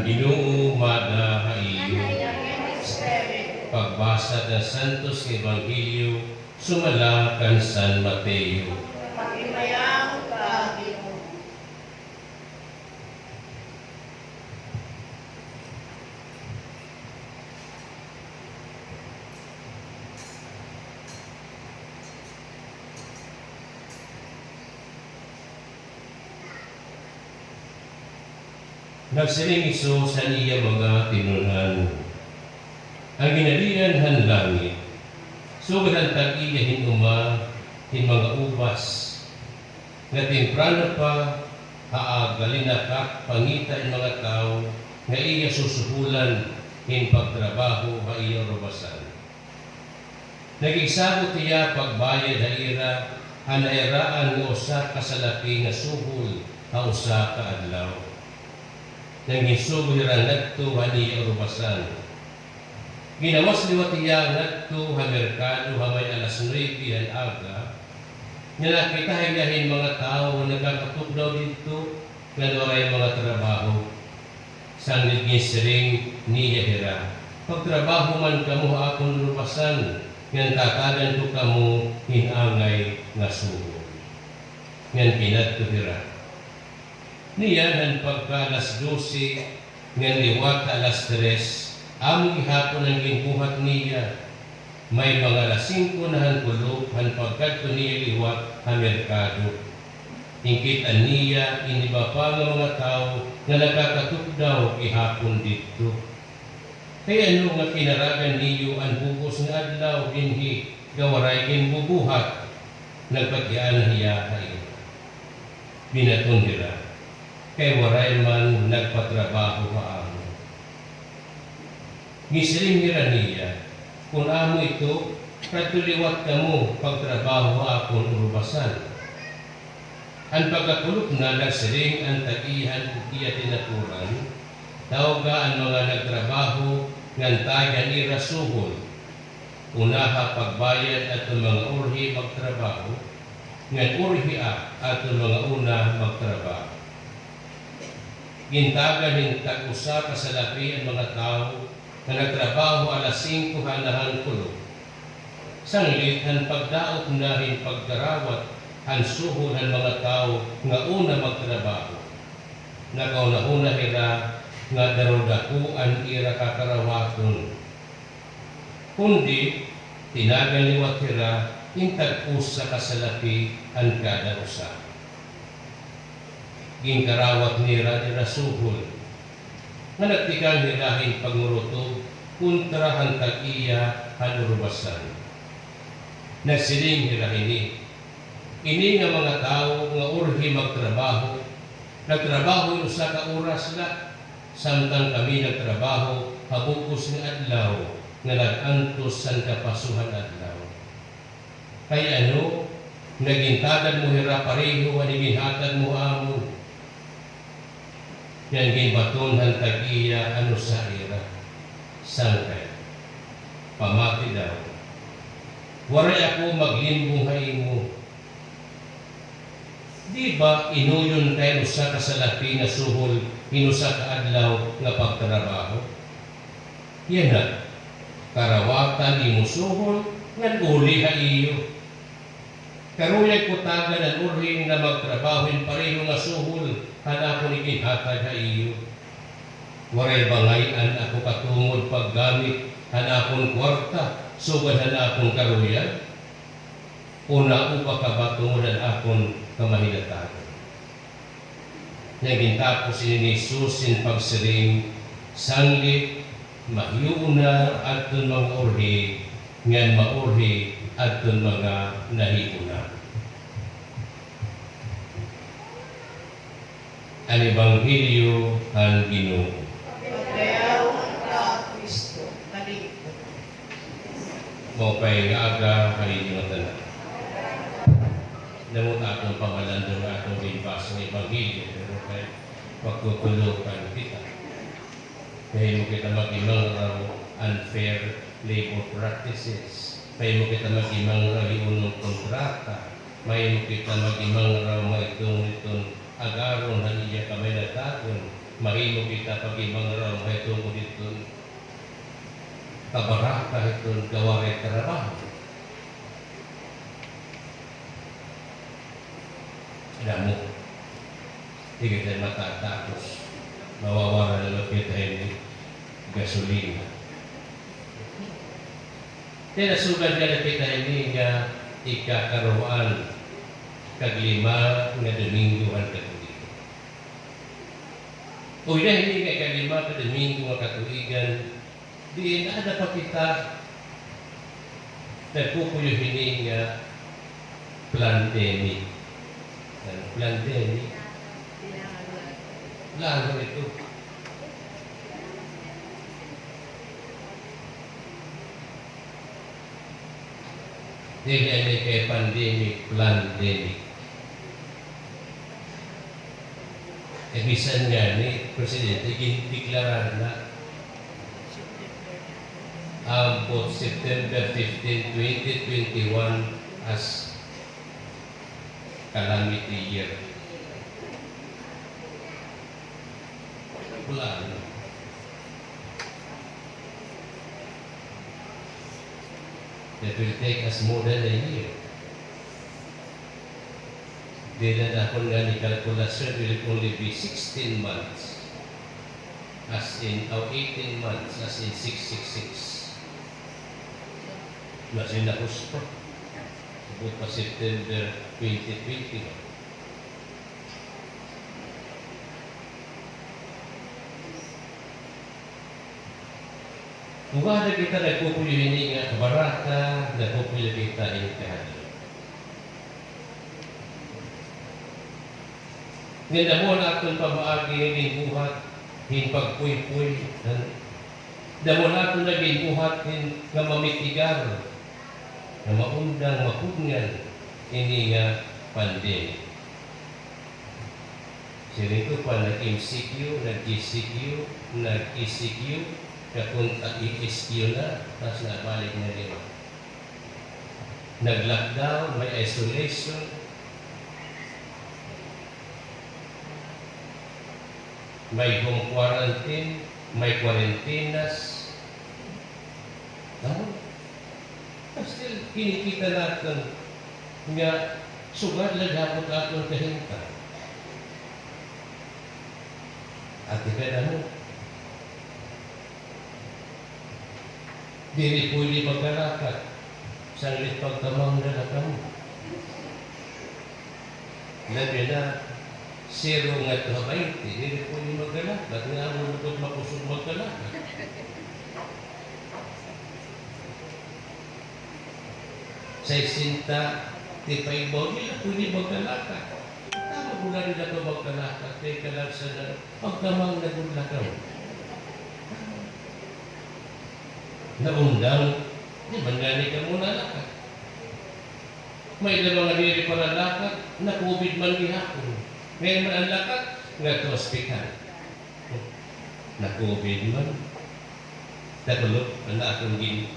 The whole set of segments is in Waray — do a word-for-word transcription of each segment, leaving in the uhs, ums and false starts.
Ginoo, mada ha iyo. Pagbasa kan Santos nga Ebanghelyo sumala kan San Mateo. Nagsiring Jesus han iya mga tinun-an, an Ginharian han langit sugad han tag-iya hin uma hin mga ubas, nga temprano pa ha aga linakat pangita hin mga tawo nga iya susuholan hin pagtrabaho ha iya urubasan. Nagigsagot hiya pagbayad ha ira han nahiraan nga usa ka salapi nga suhol ha usa ka adlaw. Nangginsugod hira ngadto han iya urubasan. Ginawas liwat hiya ngadto ha merkado ha may alas nuebe han aga, nga nakita hiya hin mga tawo nga nagkakatukdaw didto ngan waray mga trabaho. Sanglit ginsiring niya hira, "Pagtrabaho man kamo ha akon urubasan, ngan tatagan ko kamo hin angay nga suhol." Ngan kinadto hira. Niyan han pagka alas dose ngan liwat ha alas tres, amo gihapon an ginbuhat niya. May mga alas singko na han kulop han pagkadto niya liwat ha merkado. Ginkit-an niya in iba pa nga mga tawo nga nagkakatukdaw gihapon didto. Kay ano nga kinaragan niyo an bug-os nga adlaw dinhi nga waray ginbubuhat? Nagpakiana hiya ha ira. Binaton hira, kay waray man nagpatrabaho ha amon. Ginsiring hira niya, "Kon amo ito, kadto liwat kamo pagtrabaho ha akon urubasan." An pagkakulop na, nagsiring an tag-iya han iya tinapuran, "Tawga an mga nagtrabaho ngan tagi an ira suhol. Unaha pagbayad adton mga urhi magtrabaho, ngan urhia adton mga una magtrabaho." Gintagan hin tag-usa ka salapi an mga tawo nga nagtrabaho alas singko han nahan kulop. Sanglit han pagdaot na hin pagkarawat han suhol han mga tawo nga una magtrabaho, nakahunahuna hira nga darudako an ira kakarawaton. Kundi tinagan liwat hira hin tag-usa ka salapi an kada usa. Ginkarawat nira an ira suhol, nga nagtikang hira hin pagngurutog kontra han tag-iya han urubasan. Nagsiring hira hini, "Ini nga mga tawo nga urhi magtrabaho, nagtrabaho hin usa ka oras la, samtang kami nagtrabaho ha bug-os nga adlaw nga nag-antos han kapaso han adlaw. Kay ano nga gintagad mo hira pareho han iginhatag mo ha amon?" Ngan ginbaton han tag-iya an usa ha ira, sangkay pamati daw, "Waray ako maglimbong ha imo. Di ba inuyon ka hin usa ka salapi nga suhol hin usa ka adlaw nga pagtrabaho? Yana, karawatan imo suhol ngan uli ha iyo. Karuyag ko tagan an urhi nga magtrabaho hin pareho nga suhol han akon iginhatag ha iyo. Waray ba ngay-an ako katungod paggamit han akon kwarta sugad han akon karuyag? O nauba ka ba tungod han akon kamahinatagan?" Ngan gintapos ini ni Jesus hin pagsiring, "Sanglit mahiuna adton mga urhi ngan maurhi adton mga nahiuna." An Ebanghelyo han Ginoo. Pagdayawon ka, Kristo. Maupay nga aga ha iyo ngatanan. Damo it aton pamalandong nga aton ginbasa nga Ebanghelyo, pero kay pagkukulokan kita. Mahimo kita mag-imangraw unfair labor practices. Mahimo kita mag-imangraw hiunong kontrata. Mahimo kita mag-imangraw mga iton-iton agaron han iya kamahinatagon. Mahimo kita paghimangraw mahitungod hiton kabaraka hiton kawaray trabaho. Damo. Di kita matatakos. Mawawara na la kita hini gasolina. Kay nasugad ngani kita hini nga ikakaruhaan kag lima nga Domingo han katuigan. Uy, dahil ini nga ikalima ka Domingo nga katuigan, diin aada pa kita nagpupuyo hini nga plandemic. Ano, plandemic? Plano ito. Dili ini kay pandemic, plandemic. E bisan ngani, Presidente, gindeklarar na ambot September fifteen, twenty twenty-one as calamity year. Plano. That will take us more than a year. Diri na akon ngani kalkulasyon, will it only be sixteen months? As in, oh, eighteen months, as in six six six. Mas in, nahusto. Abot pa September twenty twenty-one. Kon aada kita nagpupuyo hini nga kabaraka, nagpupuyo kita hin kahadlok. Ngan damo an aton pamaagi nga ginbuhat hin pagpuypoy, han, damo an aton nga ginbuhat hin nga mamitigar, nga maundang, mapudngan ini nga pandemic. Siring ko pa, nag-M C Q, nag-G C Q, nag-E C Q, kapunta E S Q na, tas nabalik na lima. Nag-lockdown, may isolation, may home quarantine, may kwarentinas. Ano? Still, kinikita naton nga sugad la gihapon aton kahimtang. Ati ka na mo. Diri pwede magkalakat. Sanglit pagkamangga na kamo. Labi na, zero ngadto ha baynte, diri pwede magkalakat. Nga amo lugod makusog magkalakat. Saysenta, ti paibaw nila, pwede magkalakat. Tama ko na nila ito magkalakat, kay kalagsa na, pagkamangga na kamo. Naundang, di man ngani kamo nalakat. May iba nga diri pa nalakat, na-COVID man gihapon. Ngayon man an lakat, ngadto ospital. Na-COVID man. Nakulop an akon gin-,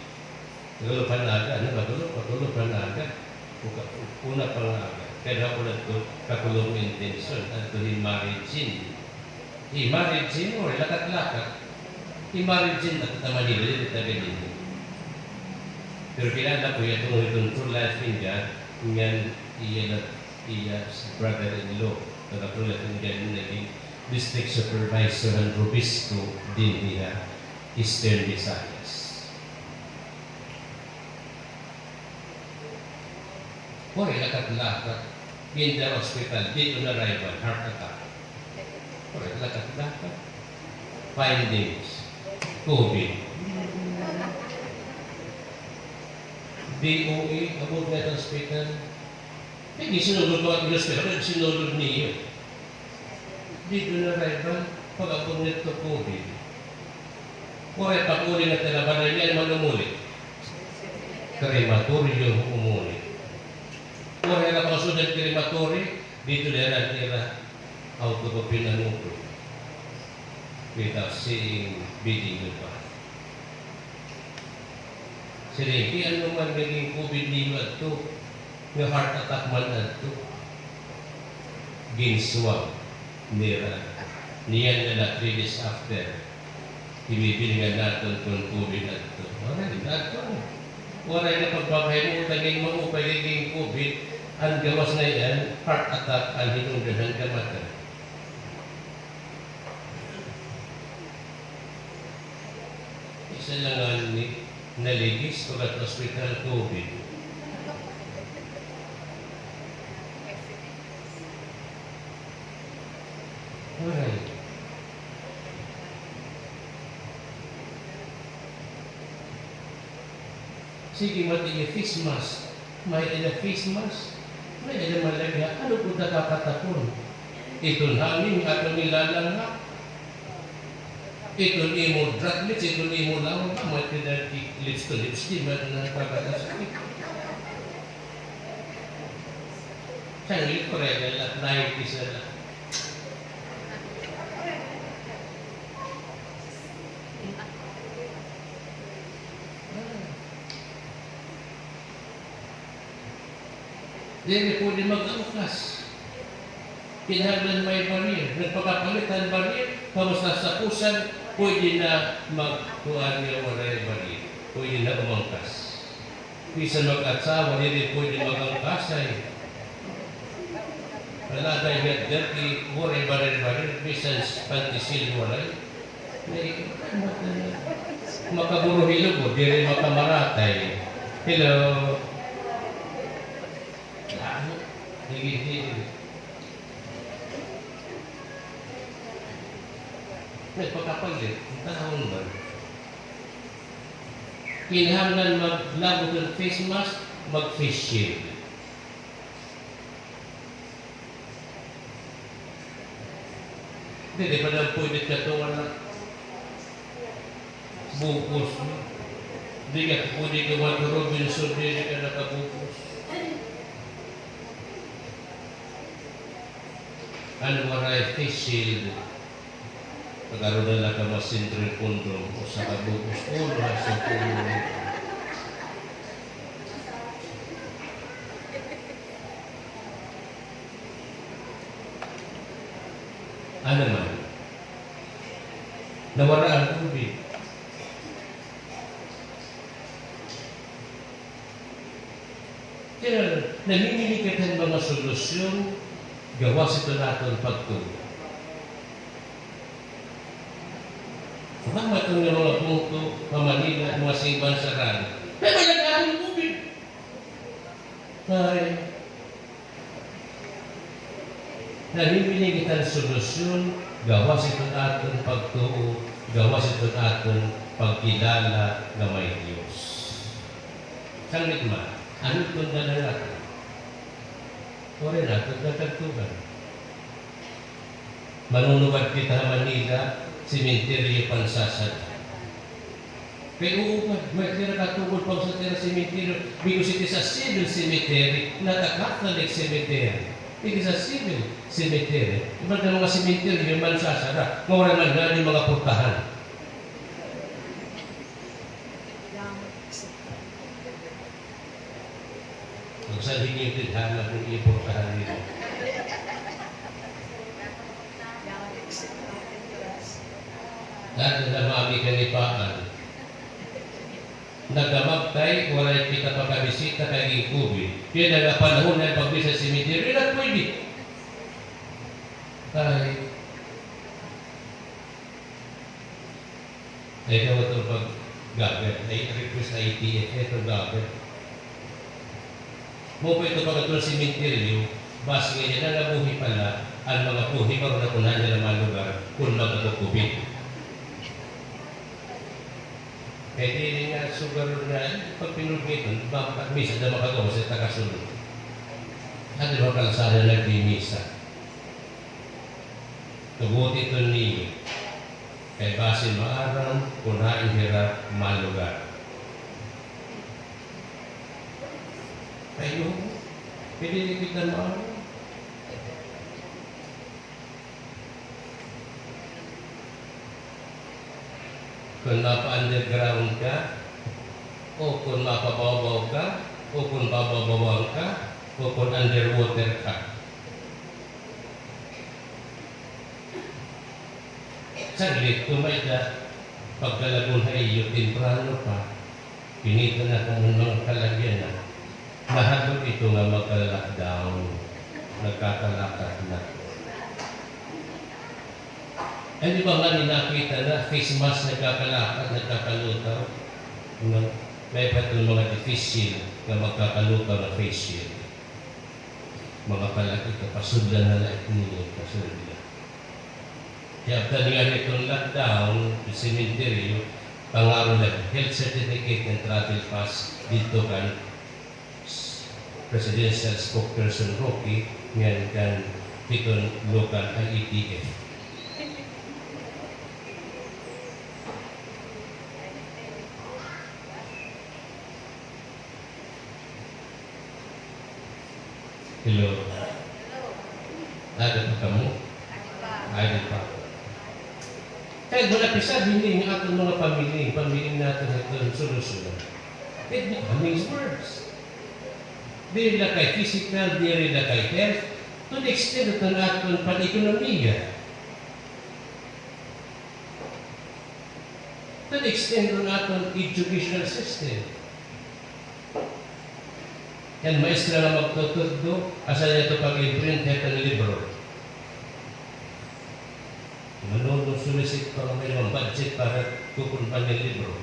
nakulop an aga, ano, nakulop, nakulop an aga. Uka-, una pa nga aga. Kay daw ako nagtu-, kakulop nga intensyon, adto hi Mary Jean. Hi Mary Jean, o, lakat-lakat. Hi Mary Jean, taga Manila, diri taga dinhi. Pero kilala ko iya tungod hiton True Life in God, ngan iya na, iya brother-in-law, taga True Life in God, naging district supervisor han Robisco dinhi ha Eastern Visayas. Waray lakat-lakat. Ginda ha ospital, dead on arrival, heart attack. Waray lakat-lakat. Findings, COVID. D O A, abot na ha ospital. Kay ginsinulod ko an ospital, kay ginsinulod niyo. Dead on arrival, pag-abot ngadto COVID. Waray pag-uli nga trabaho, niyan man umuli. Krematorium umuli. Waray na pagsunod krematorium, didto na la nira autopsy, pinanukoy. Without seeing, bidding goodbye. Sige, ano man naging COVID niyo adto, nga heart attack man adto, gin-swab nira. Niyan na la three days after, ibibilingan naton kon COVID adto. Waray, adto na. Waray na pagpapahimo, tangin maupay kay king COVID, an gawas na iyan, heart attack, an hinungdan han kamatay. Isa la ngani naligis pagkadto ospital, COVID. Waray. Sige, mati-, face mask. May-ada face mask. May-ada man la. Ano gud nakakatakon? Iton hangin, aton nilalanghap. Iton imo droplets, iton imo lawag, ah, may-ada lips to lips, di man nakakatakon. Sanglit, pareha la, nineties na la. Diri pwede mag-angkas. Kinahanglan may barrier. Nagpakapalit han barrier, kamo sa sapusan, pwede na magkuan nga waray barrier. Pwede na umangkas. Bisan mag-asawa, diri pwede mag-angkasay. Wala day nga dirty, waray barrier-barrier, bisan panty seal waray. May, makaburuhilog o, diri makamaratay. Hello. Ano? Higit-higit. Nagpakapalit, ang taon ba? Kinahanglan maglabot hin face mask, mag-face shield. Diri pa daw pwede katungan na bug-os. Di ka pwede ka Robinson, diri ka nakabug-os. Ano, waray face shield. Pagkaroon na lang ka mas sentro yung kondom, usa ka bug-os ulo, sa ulo. Ano man? Nawara an tubig. Kaya namimili kita hin mga solusyon gawas ito naton pagtuo. Salamat nga mga bungto, mga Manila, mga simbahan sarado. Pero nag-aton tubig. Ay, namimili kita hin solusyon gawas ito aton pagtuo, gawas ito aton pagkilala nga may Dios. Sanglit man, ano iton dala naton? Waray naton katagtugan. Manunubad kita ha Manila, sementeryo pansasada. Kay oo man, may tira katugod pa sa tira sementeryo, because it is a civil cemetery, not a Catholic cemetery. It is a civil cemetery. Iba na mga sementeryo, mansasada, nga waray man ngani mga purtahan. Magsandig niyo tindahan na kung iportahan niyo. Dati na mami kanipaan. Nagamagtay, waray kita pakabisita kay COVID. Kaya nagapanahon na pagbisita sa cemetery, wala pwede. Ay, ay, ikaw ito pag-gagad, ay request na A T F, ito gagad. Mo pa ito pagkatulong sementeryo, basi nga niya nangabuhi pala, an mga buhi, maroon na kunahan nila mga lugar, kung magkakupit. Kay dili nga sugar nga, pag pinulog ito, ba, misa na makagawa sa takasunod. Ano ba kalsada nagmimisa? Tugot iton niyo. Kay basi maaram kun hain hira malugar. Ay, oo. Pwede di kita maaram. Kun mapa-underground ka, o kun mapababaw ka, o kun bababawan ka, o kun underwater ka. Saglit, kun may-ada pagkalagon ha iyo, temprano pa. Kinita na kamo mga kalagyan na. Nahadlok ito nga magka-lockdown. Nagkakalakat na. An iba nga nakita na, face mask, nagkakalakat, nagkakalutaw. Nga, may pa iton mga deficient nga magkakalutaw na face shield. Mga kalaki, kapasudlan na la ito niya, pasudlan. Kaya tani nga hiton lockdown, sa sementeryo, pangaro la health certificate and travel pass didto kan Presidential Spokesperson Roque, ngan kan hiton local I A T F. Hello. Ada pa kamo? Ada pa. Kay wala pa sad ini nga aton mga pamilya, pamilya naton ito ang solusyon. It becomes worse. Diri la kay physical, diri la kay health, to the extent ito nga aton pan-ekonomiya. To the extent nga aton educational system. An maestra nga magtutudlo, asya niya ito pag-imprint hiton libro. Manunod-solicit pa nga may mga budget para kukuan pa hin libro.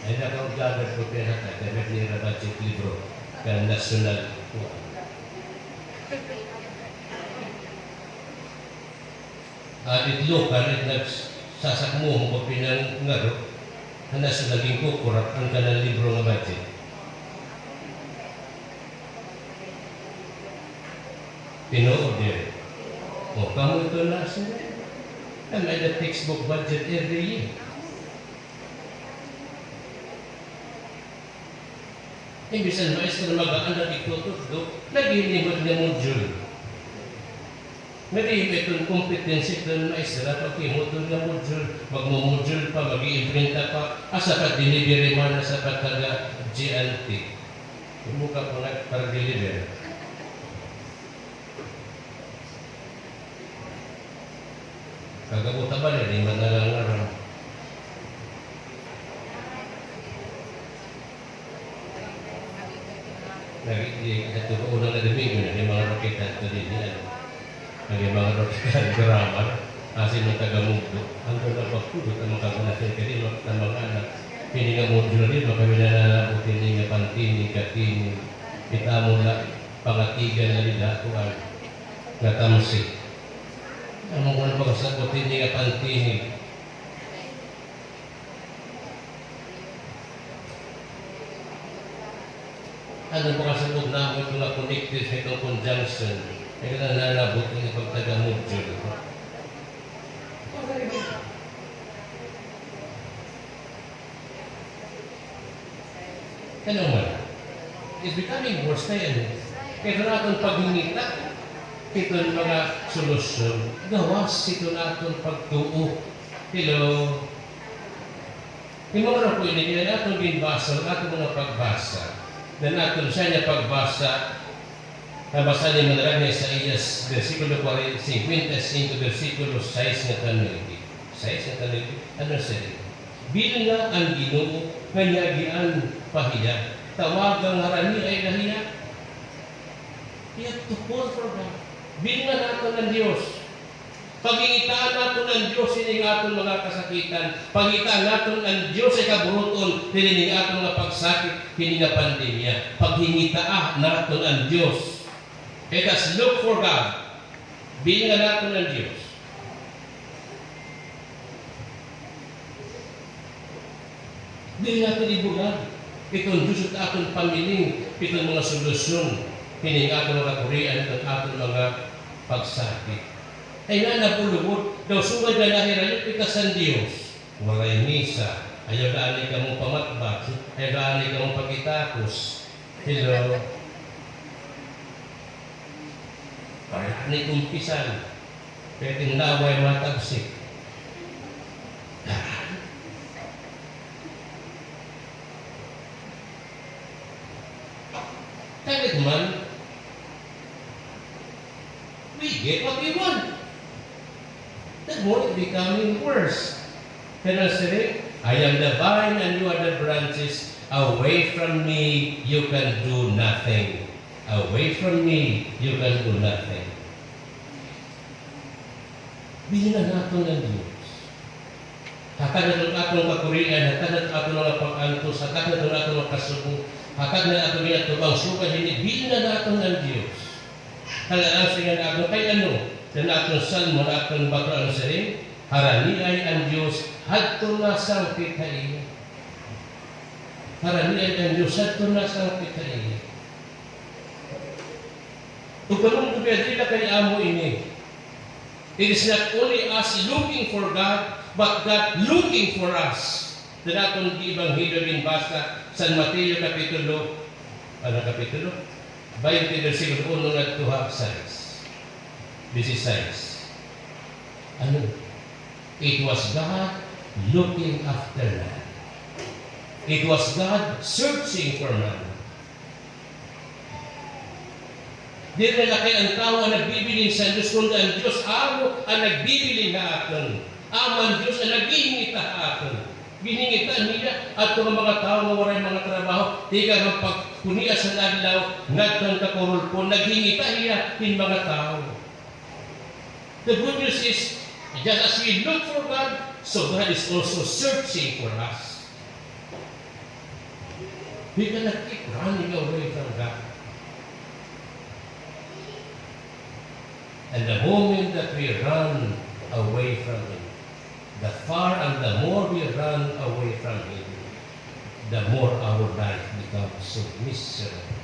Ay, nakaugagad ko kaya nata, kaya may nira budget libro, kaya national kuan. Adit lokal, it nagsasakmo ko pinangaro, hanas naging kukurap an kanan libro nga budget. Tinuod diri. O, kamo ito na sila. Ay, may-ada textbook budget every year. Imbis an maestra mag-aanad igtutudlo, naghihinimod nga module. Naghihinimod iton competency iton maestra, paghimod nga module, magmo-module pa, mag-iimprinta pa, asa pa delivery man, asa pa taga G L T. Kumuha pa nga para deliver. Kagabuta ba niya, di man nalangaran. Lagi, di, ito ko una nga Domingo na, di mga raketa ito din, di, ano. Lagi mga raketa, grammar. Asin ng taga-Mugdo. Ang doon ang pagpudot ang mga kagunasan, kaya di mga anak. Hindi nga module din, makawin na lang, hindi nga pantini, katini. Kita mo na, pangatigan na nila, kuwan. Natamsi. Amo ko na pagkasabot, hindi nga pantini. Ano ba kasabot namo ito nga connected sa itong conjunction? Ay, ka na nanabot ang ipagtaga-module. Ano man? It's becoming worse na yan. Kaya ito na aton paghingita, ito ang mga solusyon. Gawas ito na aton pagtuo. Hello? Himangno ko ini, kay aton ginbasa, aton mga pagbasa. Ngan aton siya niya pagbasa, nabasa ni man la ni Isaias, bersikulo kwarenta, singkwenta y singko, bersikulo sais ngan kan nuebe. Sais ngan kan nuebe, ano siya? Bilnga an Ginoo nga niyagian pa hiya, tawaga ngaran niya ay lahiya. You have to call for God. Bilnga naton an Diyos. Paghingitaan naton an Diyos hini nga aton mga kasakitan. Paghingitaan naton an Diyos ha kaburut-on hini nga aton nga pagsakit, hini nga pandemya. Paghingitaa naton an Diyos. Let us look for God. Bilnga naton an Diyos. Diri naton ibulag iton Diyos it aton pamiling, iton mga solusyon, hini nga aton mga kurian, iton aton mga pagsakit. Ay na, nabulungod. Daw sugad nga nahirayo kita san Diyos. Waray misa. Ayaw daan ni kamo pamatbag. Ayaw daan ni kamo pakitakos. Hello. Para ni kumpisan. Pwedeng laway matabsik. Kahit man, we get what we want. That won't becoming worse. Kay nasiring, "I am the vine and you are the branches. Away from me, you can do nothing. Away from me, you can do nothing." Bilin naton an Diyos. Hatag naton aton kakurian, hatag naton aton mga pag-antos, hatag naton aton mga kasubo, hatag naton aton mga atubang, sugad hini, bilin naton an Diyos. Kay an siring nga aton, kay ano, an aton salmo, an aton bato an siring, haraniay an Diyos, hadton nasangpit ha iya. Haraniay an Diyos, hadton nasangpit ha iya. Ug kanunod pa, diri la kay amo ini. It is not only us looking for God, but God looking for us. Sa aton ebanghelyo ginbasa, San Mateo kapitulo, ano kapitulo? Baynte, bersikulo uno ngadto ha sais. Disisais. Ano? It was God looking after man. It was God searching for man. Diri na kay an tawo an nagbibilin sa Diyos, kundi an Diyos amo an nagbibilin ha aton. Amo an Diyos an naghihingita ha aton. Ginhingita niya adto nga mga tawo nga waray mga trabaho, tikang an pagpunias han adlaw, ngadto han kakurulpon, naghingita hiya hin mga tawo. The good news is, just as we look for God, so God is also searching for us. We cannot keep running away from God. And the moment that we run away from Him, the far and the more we run away from Him, the more our life becomes so miserable.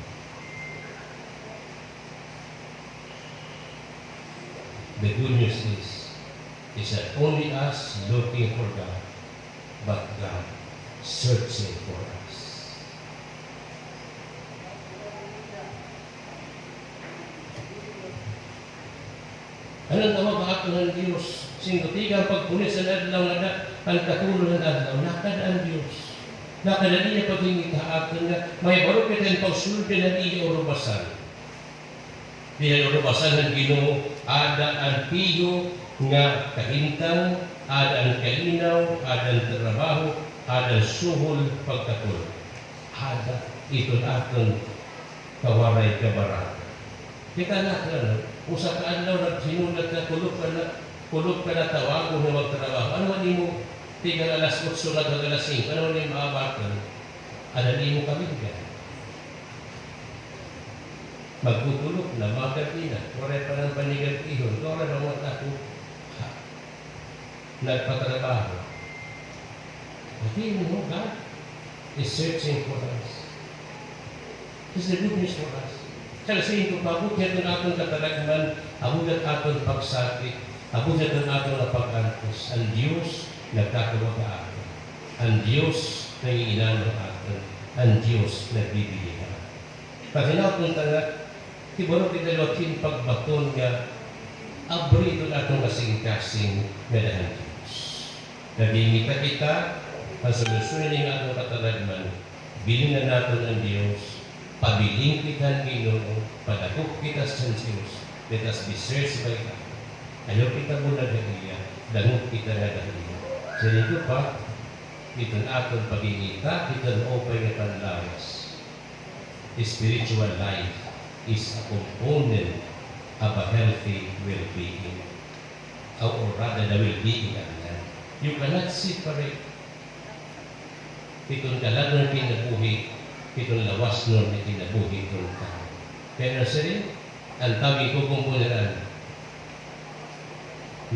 The good news is, it's not only us looking for God, but God searching for us. Ano an tawag ha aton han Diyos? Singko, tikang pagpunias han adlaw ngada, an katulo han adlaw, nakada an Diyos. Nakada an iya paghingita ha aton nga mahibaro kita hin pagsulod han iya urubasan. Dida han urubasan han Ginoo, ada an piho nga kahimtang, ada an kalinaw, ada an trabaho, ada an suhol pagkatulog. Ada iton aton kawaray kabaraka. Kita na, ano, usa ka adlaw naghinulat ka, kulop ka na, kulop ka na tawagon nga magtrabaho. Ano man imo, tikang alas otso ngadto alas singko, ano man imo maabaton? Ada an imo kabilgan. Magtutulok na, magad-i na, waray pa nang panigad-ihon, waray pa man ako, ha, nagpatrabaho. But you know, God is searching for us. It's the good news for us. Sa kasinto pa, abot gihapon aton kataragman, abot gihapon aton pagsakit, abot gihapon aton nga pag-antos, an Diyos nagkakawag ha aton. An Diyos nanginginano ha aton. An Diyos nagbibilin ha aton. Paghinapon ta nga, hibaro kita liwat hin pagbaton nga abri iton aton kasingkasing nga dida han Diyos. Naghingita kita, an solusyon hini nga aton kataragman, bilin naton an Diyos, pabilin kita han Ginoo, padakop kita han Diyos, let us be searched by God. Ayaw kita bulag ha iya, dangop kita ngada ha iya. Siring ko pa, iton aton paghingita, iton maupay nga panlawas. Spiritual life is a component of a healthy well-being, or rather, the well-being of man. You cannot separate iton kalag-on nga kinabuhi, iton lawas-on nga kinabuhi iton tawo. Kay nasiring, an tawo ginkukumpuneran,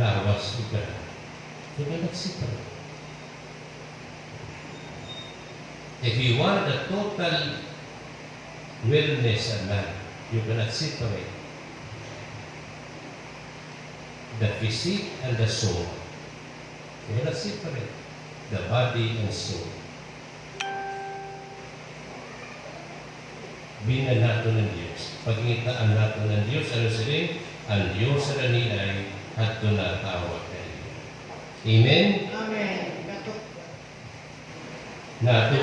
lawas ug kalag. You cannot separate. If you want the total wellness of man, you cannot separate the physique and the soul. You cannot separate the body and soul. Bilin naton an Diyos. Paghingitaan naton an Diyos, ano siring, an Diyos haraniay hadton natawag ha iya. Amen? Amen. Nato